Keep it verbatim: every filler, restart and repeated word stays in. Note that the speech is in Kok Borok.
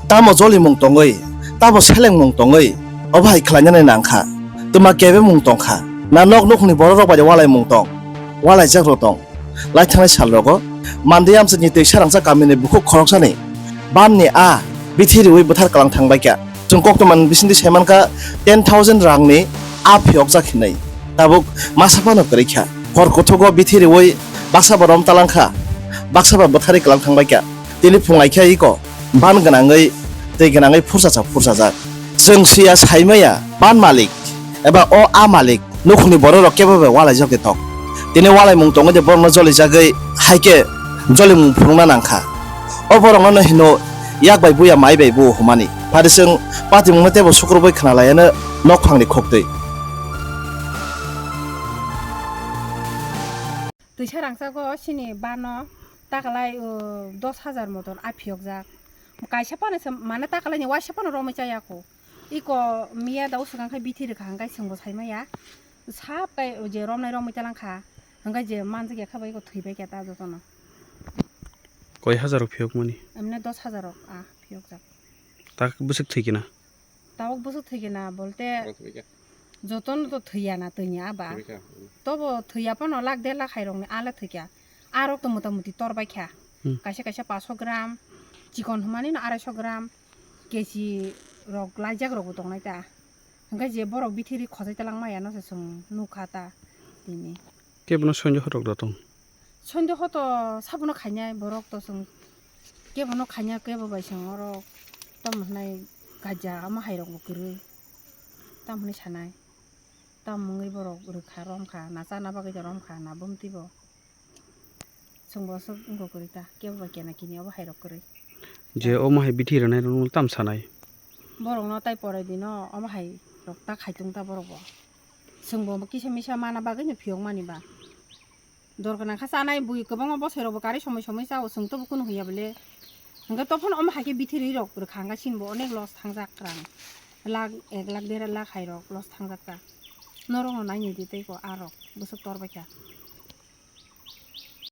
Tamo jolimung tongwi, tamo selengmung tongwi, obo hai khlainani nangkha. Twma kebemung tongkha. Na nok nukhungni bororok bai walaimung tong, walaijak rok tong. Laithangnai salrogo Mandi Amchaini Twisa Rangchak kamini bukhuk khoroksani banni a bithi riwi bwthar kwlang thangbaikha. Chwng koktwmani bisingtwi saimankha ten thousand rangni a phiyokjak hinwi. Tabuk masa phano kwrwikha. Hor kuthugo bithi riwi baksa ba rom talangkha, baksa ba bwtharwi kwlang thangbaikha. Tini phung laikha iko ban gwnangwi twi gwnangwi phurchacha phurchajak. Chwng siya saimaya ban malik eba o a malik nukhungni bororok kebo bai walaijak de tok. Tini walaimung tongwi de borokno jolijagwi hai khe jolimung phunukna nangkha. O borokno no hino yak bai buya mai bai bu humani. Phari chwng patimungno teibo sukrubwi khna laiano nok phangni khoktwi. Twisa Rangchago chini bano takalai, uh, dos hajar moton a phiyokjak. Kaisa phano se mane takalaini waisa phano romwi chaya kho. Iko miya da usukang khai bithi rwkha hwnkhe chwngbo saimaya. Sap kai je romnai romwi talangkha. Hwnkhe je manjak ya kha ba iko thwibai khe ta jotono. Koi hajar rok phiyokmani? Emne dos hajar rok a phiyokjak. Tak bwswk thwikhe na? Tabuk bwswk thwikhe na bolte jotono to thwiya na twi ni a ba. Tobo thwiya phano lakh der lakh hai rokni a le thwikha. A rok to mota moti tor bai kha. Hmm. Kaisa kaisa paso gram, chikon hwnmani no araiso gram, kechi rok laijak rok bo tongnai ta. Hwnkhe je borok bithi ri khojai talang maya no se chwng nukha ta tini. Kebono sondeho rok da tong? Sondeho to sabono khainai borok to chwng kebono khainai kebo bai chwng oro tamo hwnai gaja omo hai rok bo kwrwi tamo hwnwi sanai. Tamo wngwi borok rwkha romkha na chana bagwi to romkha na bumtwi bo. Chwngbo aswk wngkha kwrwi ta, kebo bai kena kini obo hai rok kwrwi. Je omo hai bithi rwnai rok no tam sanai. Borok no tai porai di no omo hai rok ta khai tung ta borok bo. Chwngbo kisa misa mana bagwi no phiyok mani ba. Dor gwnang kha chanai bui kwbangma bosoi rok bo kari somoi somoi chao chwng tobo kunu hwnya bole. Hwnkhe tophano omo hai khe bithi rwi rok rwkha hwnkhe chini bo onek loss thangjak rang. Lakh ek lakh der lakh hai rok loss thangjak ta. Norok no nainai di tei ko a rok bwswk tor bai kha.